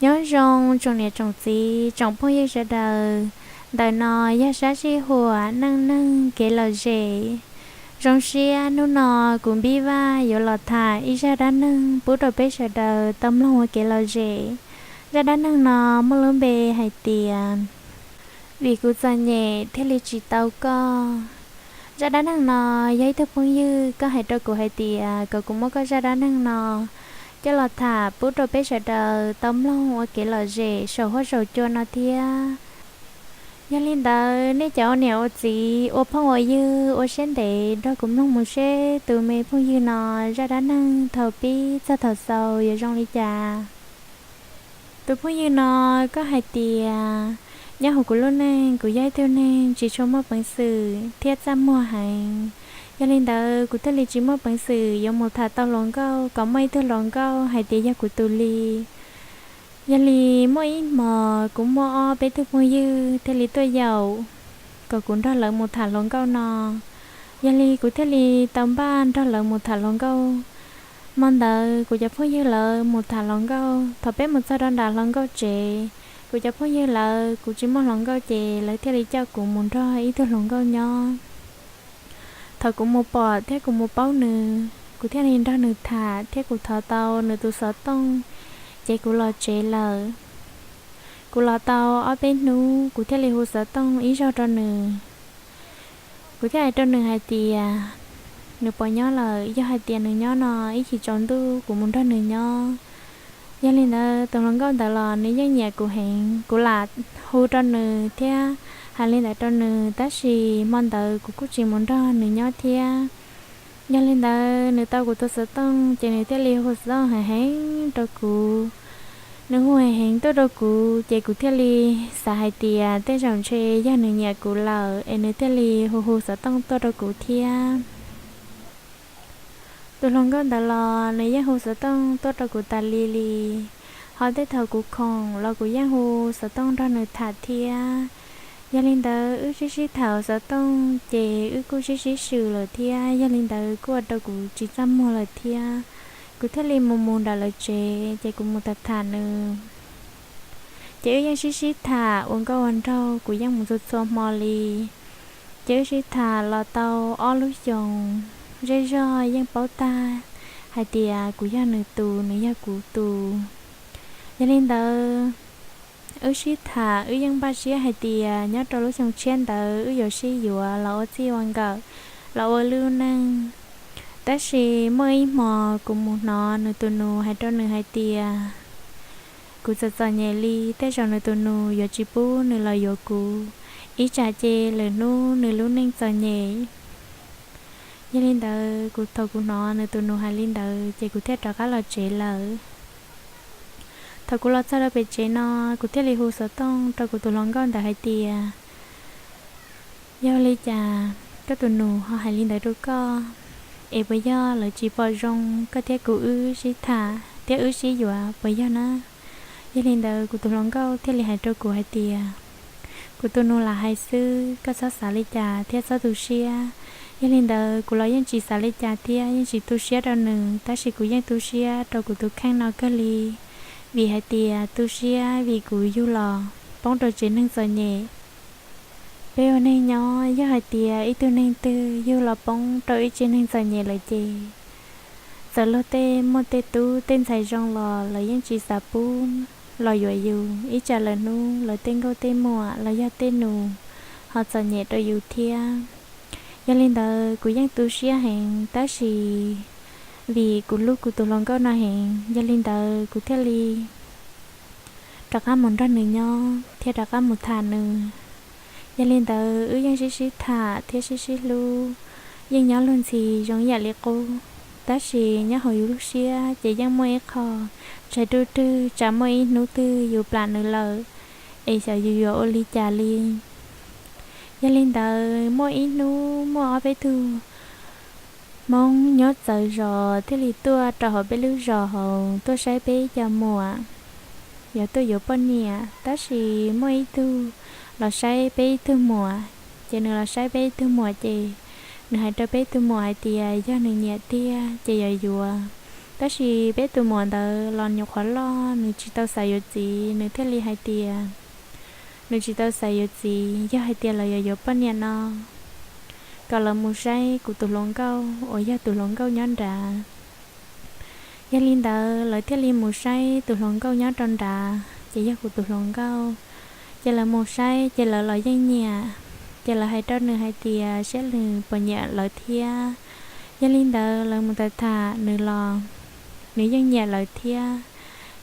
Nyob zoo tsoom niam tsoom txiv tsoom phooj ywg sawv daws, ntawm no yog sab sij huam neej neeg kev lom zem. Zoo siab hnub no kuv Npib Vaj yuav los tham ib zaj dab neeg pub rau peb sawv daws tau mloog ua kev lom zem. Zaj dab neeg no muaj lub npe hais tias Vim kuv txom nyem thiaj li tsis tau koj. Zaj dab neeg no yog ib tug phooj ywg koj hais rau kuv hais tias kom kuv muab koj zaj dab neeg no coj los tham pub rau peb sawv daws tau mloog ua kev lom zem saum huab saum cua no thiab. Yog li ntawd nej cov ua niam ua txiv ua phooj ua ywg ua siab ntev nrog kuv mloog mus seb tus me phooj ywg no zaj dab neeg thaum pib txog thaum xaus yuav zoo li cas. Tus phooj ywg no koj hais tias, nyob hauv kuv lub neej kuv yog ib tug neeg tsis tshua muaj peev xwm thiab txaj muag heev. Yog li ntawd kuv thiaj li tsis muaj peev xwm yuav mus tham tau hluas nkauj kom muaj ib tug hluas nkauj hais tias yog kuv tus li. Yog li muaj ib hmos kuv muaj ob peb tug phooj ywg thiaj li tuaj yaum kom kuv nrog lawv mus tham hluas nkauj no. Yog li kuv thiaj li tau npaj nrog lawv mus tham hluas nkauj. Hmo ntawd kuv cov phooj ywg lawv mus tham hluas nkauj, thaum peb mus txog rau nram hluas nkauj tsev, kuv cov phooj ywg lawv kuv tsis muaj hluas nkauj ces lawv thiaj li coj kuv mus nrog ib tug hluas nkauj nyob. Thaum kuv mus pom thiab kuv mus paub nws, kuv thiaj li nrog nws tham thiab kuv thov tau nws tus xov tooj, ces kuv los tsev lawm. Kuv los tau ob peb hnub kuv thiaj li hu xov tooj ib zaug rau nws. Kuv thiaj hais rau nws hais tias nws puas nyob lawm, yog hais tias nws nyob no ib chim tsaus ntuj kuv mus nrog nws nyob. Yog li ntawd tus hluas nkauj ntawd los nws yeej nyiam kuv heev, kuv lam hu rau nws thiab hais li ntawd rau nws, tab sis hmo ntawd kuv kuj tsis mus nrog nws nyob thiab. Yog li ntawd nws tau kuv tus xov tooj ces nws thiaj li hu xov tooj heev heev rau kuv. Nws hu heev heev tuaj rau kuv ces kuv thiaj li xav hais tias tej zaum ntshe yog nws nyiam kuv lawm es nws thiaj li hu hu xov tooj tuaj rau kuv thiab. Tus hluas nkauj ntawd los nws yeej hu xov tooj tuaj rau kuv tas li li, ho tej thaum kuv khoom los kuv yeej hu xov tooj nrog nws tham thiab. Yog li ntawd wb sib sib tham xov tooj ces wb kuj sib sib swm lawm thiab, yog li ntawd kuj ua rau kuv tsis txaj muag lawm thiab. Kuv thiaj li mus mus nram lawv tsev ces kuv mus tham tham nws. Ces wb yeej sib sib tham ua nkauj ua nraug, kuv yeej mus txhua txhua hmo li. Ces wb sib tham los tau ob lub xyoos, zej zog yeej paub tag hais tias kuv yog nws tus, nws yog kuv tus. Yog li ntawd wb sib tham wb yeej npaj siab hais tias nyob rau lub xyoo tshiab ntawd wb yuav sib yuav los ua txij ua nkawm, los ua lub neej. Tab sis muaj ib hmo kuv mus hnov nws tus nus hais rau nws hais tias kuv txom txom nyem li, tej zaum nws tus nus yuav tsis pub nws los yuav kuv, ib tsam ces lwm hnub nws lub neej txom nyem. Yog li ntawd kuv, thaum kuv hnov nws tus nus hais li ntawd ces kuv thiaj rov qab los tsev lawm. Thaum kuv los txog rau pem tsev no, kuv thiaj li hu xov tooj rau kuv tus hluas nkauj ntawd hais tias, yog li cas koj tus nus ho hais li ntawd rau koj? Es puas yog lawv tsis pom zoo koj thiab kuv wb sib tham thiab wb sib yuav puas yog na? Yog li ntawd kuv tus hluas nkauj thiaj li hais rau kuv hais tias, kuv tus nus lam hais xwb, koj txhob xav li cas thiab txhob tu siab. Yog li ntawd kuv los yeej tsis xav li cas thiab yeej tsis tu siab rau nws, tab sis kuv yeej tu siab rau kuv tus kheej no kawg li. Vim hais tias tu siab vim kuv yug los poob rau tsev neeg txom nyem. Peb ua neeg nyob, yog hais tias ib tug neeg twg yug los poob rau ib tsev neeg txom nyem lawm ces txawm luag tej muaj tej tub tej ntxhais zoo los lawv yeej tsis xav pub los yuav yus, ib tsam lwm hnub lawv tej nkauj tej muam los yog tej nus ho txom nyem rau yus thiab. Yog li ntawd kuv yeej tu siab heev, tab sis vim kuv hlub kuv tus hluas nkauj no heev, yog li ntawd kuv thiaj li rov qab mus nrog nws nyob thiab rov qab mus tham nws. Yog li ntawd wb yeej sib sib tham thiab sib sib hlub, yeej nyob luag ntxhi zoo ib yam li qub. Tab sis nyob hauv yus lub siab ces yeej muaj ib qho ntshai ruj rwg tsam muaj ib hnub twg yus plam nws lawm, es xyov yus yuav ua li cas li. Yog li ntawd muaj ib hnub muaj ob peb tug Hmoob nyob txawv zos thiaj li tuaj rau hauv peb lub zos hauv tuaj saib peb cov muam, yuav tuaj yuav poj niam. Tab sis muaj ib tug los saib peb ib tug muam, ces nws los saib peb ib tug muam ces nws hais rau peb ib tug muam hais tias yog nws nyiam tiag ces yuav yuav. Tab sis peb tus muam ntawd los nyuam qhuav loj, nws tsis tau xav yuav txiv, nws thiaj li hais tias nws tsis tau xav yuav txiv, yog hais tias lawv yuav yuav poj niam no, kom lawv mus saib kuv tus hluas nkauj uas yog tus hluas nkauj nyob nrad. Yog li ntawd lawv thiaj li mus saib tus hluas nkauj nyob rau nrad, ces yog kuv tus hluas nkauj. Ces lawv mus saib ces lawv los yeej nyiam, ces lawv hais rau nws hais tias saib nws puas nyiam lawv thiab. Yog li ntawd lawv mus tham tham nws los nws yeej nyiam lawv thiab.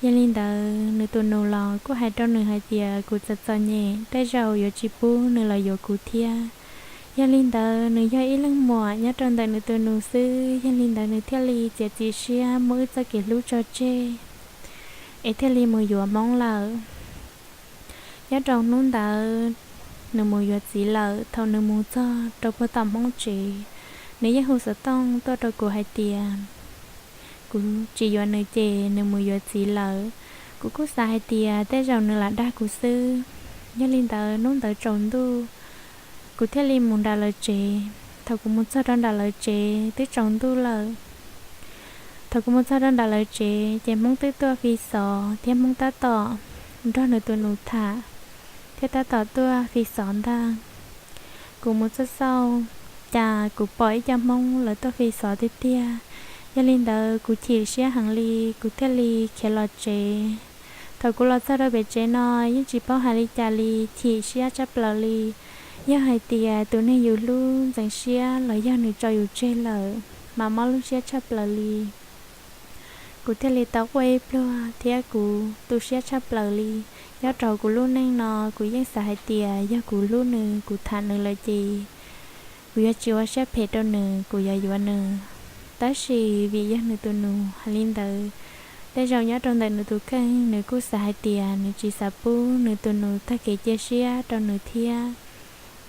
Yog li ntawd nws tus nus los kuj hais rau nws hais tias kuv txom txom nyem, tej zaum yuav tsis pub nws los yuav kuv thiab. Yog li ntawd nws yog ib leeg muam nyob rau ntawm nws tus nus xwb, yog li ntawd nws thiaj li txiav txim siab muab wb txoj kev hlub tso tseg, es thiaj li mus yuav Hmoob lawm. Nyob rau hnub ntawd nws mus yuav txiv lawm, thaum nws mus txog rau puag tom Hmoob tsev, nws yeej hu xov tooj tuaj rau kuv hais tias kuv tsis yuav nws ces nws mus yuav txiv lawm. Kuv kuj xav hais tias tej zaum nws lam dag kuv xwb. Yog li ntawd hnub ntawd tsaus ntuj, kuv thiaj li mus nram lawv tsev. Thaum kuv mus txog rau nram lawv tsev twb tsaus ntuj lawm. Thaum kuv mus txog rau nram lawv tsev ces Hmoob twb tuaj fi xov thiab Hmoob tab tom nrog nws tus nus tham thiab tab tom tuaj fi xov ntag. Kuv mus txog xauj, cas kuv pom ib co Hmoob lawv tuaj fi xov tiag tiag. Yog li ntawd kuv chim siab heev li, kuv thiaj li khiav los tsev. Thaum kuv los txog rau pem tsev no yeej tsis paub hais li cas li, chim siab tshaj plaws li. Yog hais tias tus neeg yus hlub ntxeev siab los yog nws tso yus tseg lawm mas mob lub siab tshaj plaws li. Kuv thiaj li tau quaj ib pliag thiab kuv tu siab tshaj plaws li. Nyob rau kuv lub neej no kuv yeej xav hais tias yog kuv hlub nws, kuv tham nws lawm ces kuv yuav tsis ua siab phem rau nws, kuv yuav yuav nws. Tab sis vim yog nws tus nus hais li ntawd, tej zaum nyob rau ntawm nws tus kheej nws kuj xav hais tias nws tsis xav pub nws tus nus tag kev cia siab rau nws thiab.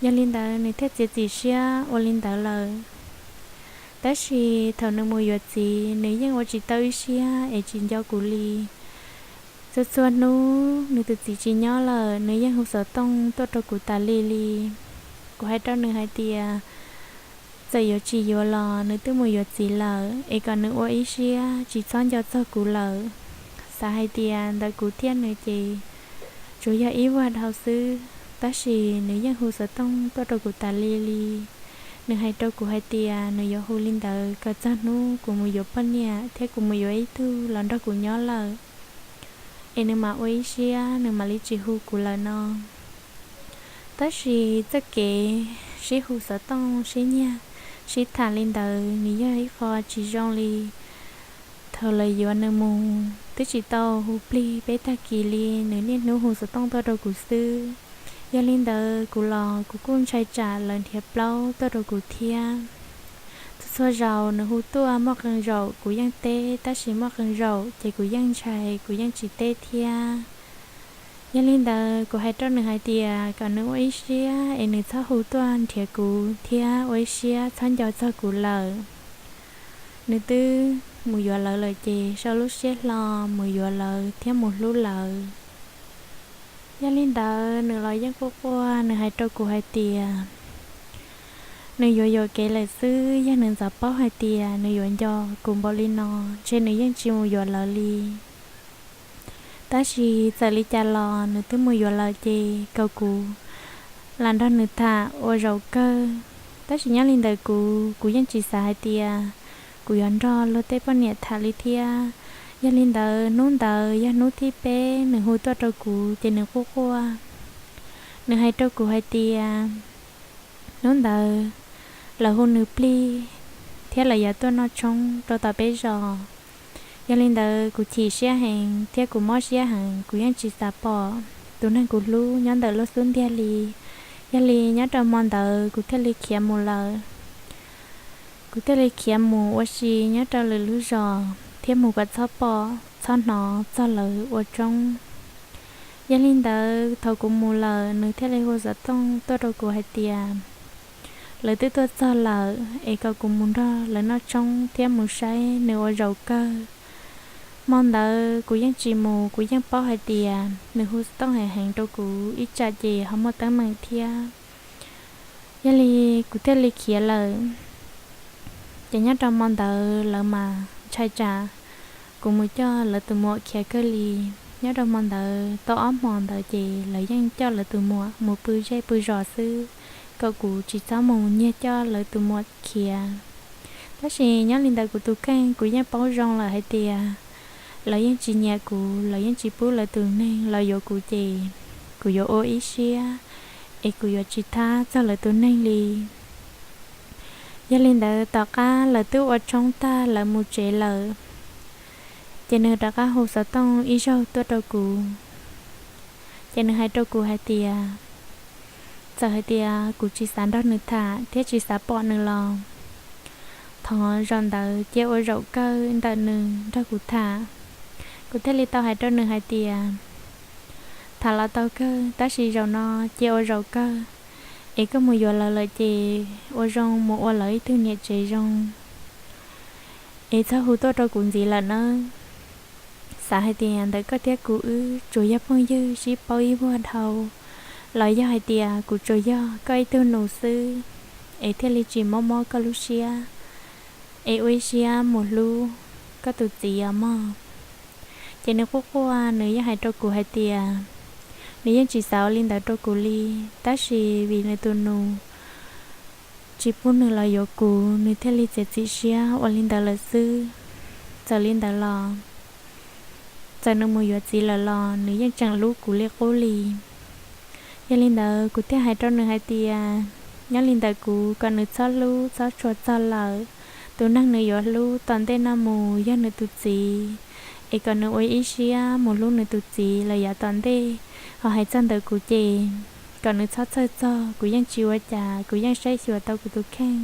Yog li ntawd nws thiaj txiav txim siab ua li ntawd lawm. Tab sis thaum nws mus yuav txiv nws yeej ua tsis tau ib siab es tsis nco kuv li. Txhua txhua hnub nws tus txiv tsis nyob lawm nws yeej hu xov tooj tuaj rau kuv tas li li. Kuv hais rau nws hais tias txawm yuav tsis yuav los nws twb mus yuav txiv lawm es kom nws ua ib siab tsis txhob nco txog kuv lawm. Xav hais tias ntawm kuv thiab nws ces tsuas yog ib vuag dhau xwb, tab sis nws yeej hu xov tooj tuaj rau kuv tas li li. Nws hais rau kuv hais tias nws yuav hu li ntawd kom txog hnub kuv mus yuav poj niam thiab kuv mus yuav ib tug los nrog kuv nyob lawm, es nws mam ua ib siab nws mam li tsis hu kuv lawm no. Tab sis txoj kev sib hu xov tooj sib nyiag sib tham li ntawd nws yog ib qho tsis zoo li. Thaum lawv yuav nws mus twb tsis tau hu plig peb tag kis li, nws niaj hnub hu xov tooj tuaj rau kuv xwb. Yog li ntawd kuv los kuv kuj ntshai tsam lawv nrhiav plaub tuaj rau kuv thiab. Txhua txhua zaus nws hu tuaj muaj qee zaum kuv yeej teb, tab sis muaj qee zaum ces kuv yeej ntshai kuv yeej tsis teb thiab. Yog li ntawd kuv hais rau nws hais tias kom nws ua ib siab es nws txhob hu tuaj nrhiav kuv thiab ua ib siab txhob nco txog kuv lawm. Nws twb mus yuav lawv lawm ces sau lub siab hlo mus yuav lawv thiab mus hlub lawv. Yog li ntawd nws los yeej quaj quaj, nws hais rau kuv hais tias nws yuav yuam kev lawm xwb, yog nws ntxov paub hais tias nws yuav nco kuv npaum li no, ntshe nws yeej tsis mus yuav lawv li. Tab sis txawm li cas los nws twb mus yuav lawm ces kom kuv lam nrog nws tham ua zaum kawg. Tab sis nyob li ntawd kuv, kuv yeej tsis xav hais tias kuv yuav nrog luag tej poj niam tham li thiab. Yog li ntawd hnub ntawd yog hnub thib peb nws hu tuaj rau kuv ces nws quaj quaj. Nws hais rau kuv hais tias hnub ntawd lawv hu nws plig thiab lawv yuav tuaj noj tshoob rau tom peb zos. Yog li ntawd kuv chim siab heev thiab kuv mob siab heev, kuv yeej tsis xav pom tus neeg kuv hlub nyob ntawm luag xub ntiag li. Yog li nyob rau hmo ntawd kuv thiaj li khiav mus lawm. Kuv thiaj li khiav mus ua si nyob rau lwm lub zos thiab mus kom txhob pom txhob hnov txog lawv ua tshoob. Yog li ntawd thaum kuv mus lawm nws thiaj li hu xov tooj tuaj rau kuv hais tias lawv twb tuaj txog lawm es kom kuv mus nrog lawv noj tshoob thiab mus saib nws ua zaum kawg. Hmo ntawd kuv yeej tsis mus, kuv yeej paub hais tias nws hu xov tooj heev heev rau kuv ib tsam ces ho muaj teeb meem thiab. Yog li kuv thiaj li khiav lawm. Ces nyob rau hmo ntawd lawv mas ntshai tsam kuv mus coj lawv tus muam khiav kawg li. Nyob rau hmo ntawd tau ob hmo ntawd ces lawv yeej coj lawv tus muam mus pw zej pw zos xwb, kom kuv tsis txhob mus nyiag coj lawv tus muam khiav. Tab sis nyob li ntawd kuv tus kheej kuv yeej paub zoo lawm hais tias lawv yeej tsis nyiam kuv, lawv yeej tsis pub lawv tus neeg los yuav kuv ces kuv yuav ua ib siab es kuv yuav tsis thab txog lawv tus neeg li. Yog li ntawd tom qab lawv twb ua tshoob tag lawv mus tsev lawm, ces nws rov qab hu xov tooj ib zaug tuaj rau kuv. Ces nws hais rau kuv hais tias, txawm hais tias kuv tsis xav nrog nws tham thiab tsis xav pom nws los, thov zaum ntawd cia ua zaum kawg ntawm nws nrog kuv tham. Kuv thiaj li tau hais rau nws hais tias, tham los tau kawg, tab sis zaum no cia ua zaum kawg, es koj mus yuav lawv lawm ces ua zoo mus ua lawv ib tug niam tsev zoo, es txhob hu tuaj rau kuv ntxiv lawm nawb. Xav hais tias ntawm koj thiab kuv wb tsuas yog phooj ywg sib paub ib vuag dhau, los yog hais tias kuv tsuas yog koj ib tug nus xwb, es thiaj li tsis mob mob koj lub siab, es ua ib siab mus hlub koj tus txiv os mog. Ces nws quaj quaj, nws yeej hais rau kuv hais tias nws yeej tsis xav ua li ntawd rau kuv li, tab sis vim nws tus nus tsis pub nws los yuav kuv, nws thiaj li txiav txim siab ua li ntawd lawm xwb. Txawm li ntawd los, txawm nws mus yuav txiv lawm los nws yeej tseem hlub kuv li qub li. Yog li ntawd kuv thiaj hais rau nws hais tias, nyob li ntawd kuv kom nws txhob hlub txhob tshua txog lawm. Tus neeg nws yuav hlub tom ntej no mus yog nws tus txiv, es kom nws ua ib siab mus hlub nws tus txiv los yav tom ntej. Ho hais txog ntawm kuv ces kom nws txhob txhawj txog, kuv yeej tsis ua cas, kuv yeej saib xyuas tau kuv tus kheej,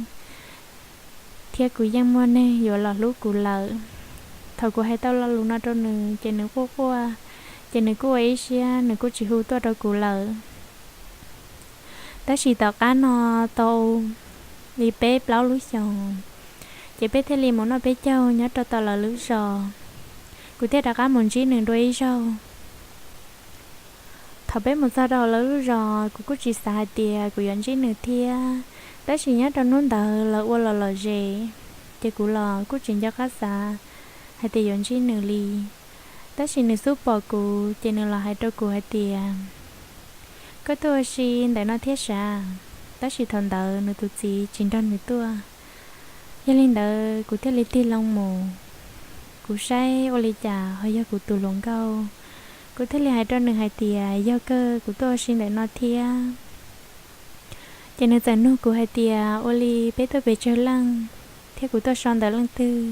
thiab kuv yeej muaj neeg yuav los hlub kuv lawm. Thaum kuv hais tau lo lus no rau nws ces nws quaj quaj, ces nws kuj ua ib siab nws kuj tsis hu tuaj rau kuv lawm. Tab sis tom qab no tau li peb plaub lub xyoos, ces peb thiaj li mus noj peb caug nyob rau tom lawv lub zos. Kuv thiaj rov qab mus ntsib nws dua ib zaug. Thaum peb mus txog rau hauv lawv lub zos kuv kuj tsis xav hais tias kuv yuav ntsib nws thiab, tab sis nyob rau hnub ntawd lawv ua los lom zem, ces kuv los kuj tsis nco qab xav hais tias yuav ntsib nws li. Tab sis nws xub pom kuv ces nws los hais rau kuv hais tias, koj tuaj ua si ntawm no thiab sav? Tab sis thaum ntawd nws tus txiv tsis nrog nws tuaj. Yog li ntawd kuv thiaj li tig loo mus, kuv saib ua li cas ho yog kuv tus hluas nkauj. Kuv thiaj li hais rau nws hais tias, yog kawg kuv tuaj ua si ntawm no thiab. Ces nws txawm nug kuv hais tias, ua li peb tuaj pes tsawg leej thiab kuv tuaj so ntawm leej twg?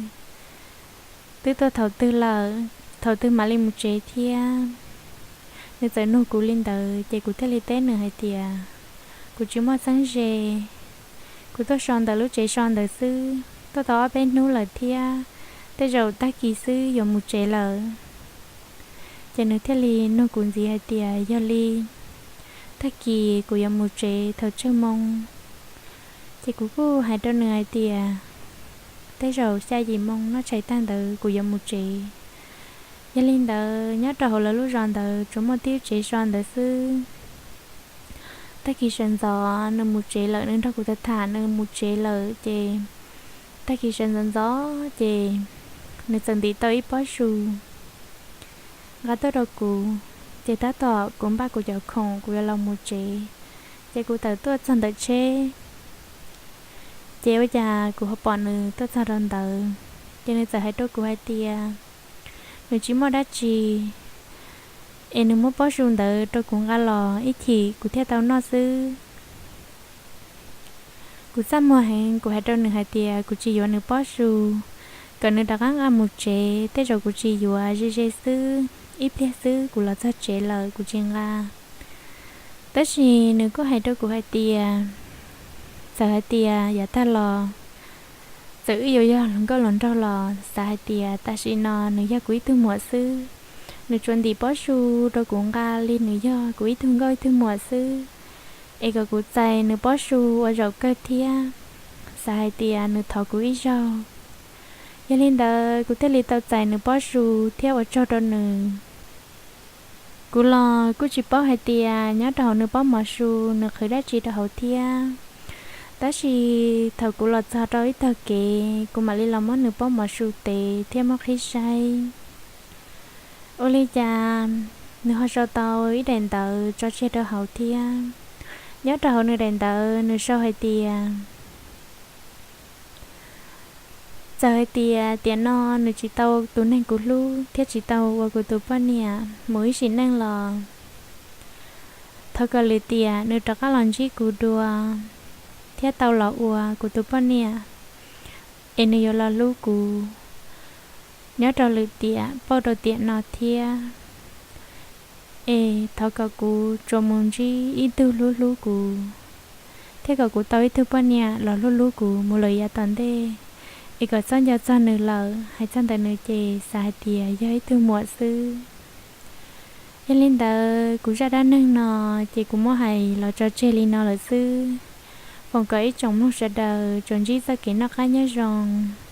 Twb tuaj thaum twg lawm, thaum twg mam li mus tsev thiab? Nws txawm nug kuv li ntawd ces kuv thiaj li teb nws hais tias, kuv tsis muaj txheeb ze, kuv tuaj so ntawm lub tsev so ntawd xwb, tuaj tau ob peb hnub lawm thiab, tej zaum tag kis xwb yuav mus tsev lawm. Ces nws thiaj li nug kuv ntxiv hais tias, yog li tag kis kuv yuav mus tsev thaum tsawg moo? Ces kuv kuj hais rau nws hais tias, tej zaum xya yim moo noj tshais tag ntawd kuv yuav mus tsev. Yog li ntawd nyob rau hauv lawv lub zos ntawd tsuas muaj tib lub tsev so ntawd xwb. Tag kis sawv ntxov nws mus tsev lawm, nws nrog kuv tham tham nws mus tsev lawm ces tag kis sawv ntxov ntxov ces nws txawm ntim tau ib pob su nqa tuaj rau kuv, ces tab tom kuv npaj kuv cov khoom kuv yuav los mus tsev, ces kuv tawm tuaj txog ntawm tsheb. Ces ua cas kuv ho pom nws tuaj txog rau ntawd, ces nws txawm hais rau kuv hais tias, nws tsis muaj dab tsi, es nws muab pob su ntawd rau kuv nqa los ib chim kuv thiaj tau noj xwb. Kuv txaj muag heev, kuv hais rau nws hais tias kuv tsis yuav nws pob su, kom nws rov qab nqa mus tsev, tej zaum kuv tsis yuav, ze ze xwb, ib pliag xwb kuv los txog tsev lawm kuv tsis nqa. Tab sis nws kuj hais rau kuv hais tias, txawm hais tias yav tag los txawm wb yuav yog hluas nkauj hluas nraug los xav hais tias tam sim no nws yog kuv ib tug muam xwb, nws tsuas ntim pob su rau kuv nqa li nws yog kuv ib tug nkauj ib tug muam xwb, es kom kuv txais nws pob su ua zaum kawg thiab, xav hais tias nws thov kuv ib zaug. Yog li ntawd kuv thiaj li tau txais nws pob su thiab ua tsaug rau nws. Kuv los kuj tsis paub hais tias nyob rau hauv nws pob mov su nws qhwv dab tsi rau hauv thiab. Tab sis thaum kuv los txog rau ib tag kev, kuv mam li los muab nws pob mov su tes thiab muab qhib saib. Ua li cas nws ho sau tau ib daim ntawv tso tseg rau hauv thiab. Nyob rau hauv nws daim ntawv nws sau hais tias, txawm hais tias tiam no nws tsis tau tus neeg kuv hlub thiab tsis tau ua kuv tus poj niam mus ib sim neej los, thov kom lwm tiam nws rov qab los ntsib kuv dua thiab tau los ua kuv tus poj niam, es nws yuav los hlub kuv nyob rau lwm tiam pauj rau tiam no thiab. Es thov kom kuv tsuas mus ntsib ib tug hlub hlub kuv, thiab kom kuv tau ib tug poj niam los hlub hlub kuv mus lawm yav tom ntej, es kom txhob nco txog nws lawm. Hais txog ntawm nws ces xav hais tias yog ib tug muam xwb. Yog li ntawd kuv zaj dab neeg no ces kuv muab hais los tso tseg li no lawm xwb. Foom kom ib tsoom mloog sawv daws tsuas ntsib txoj kev noj qab nyob zoo.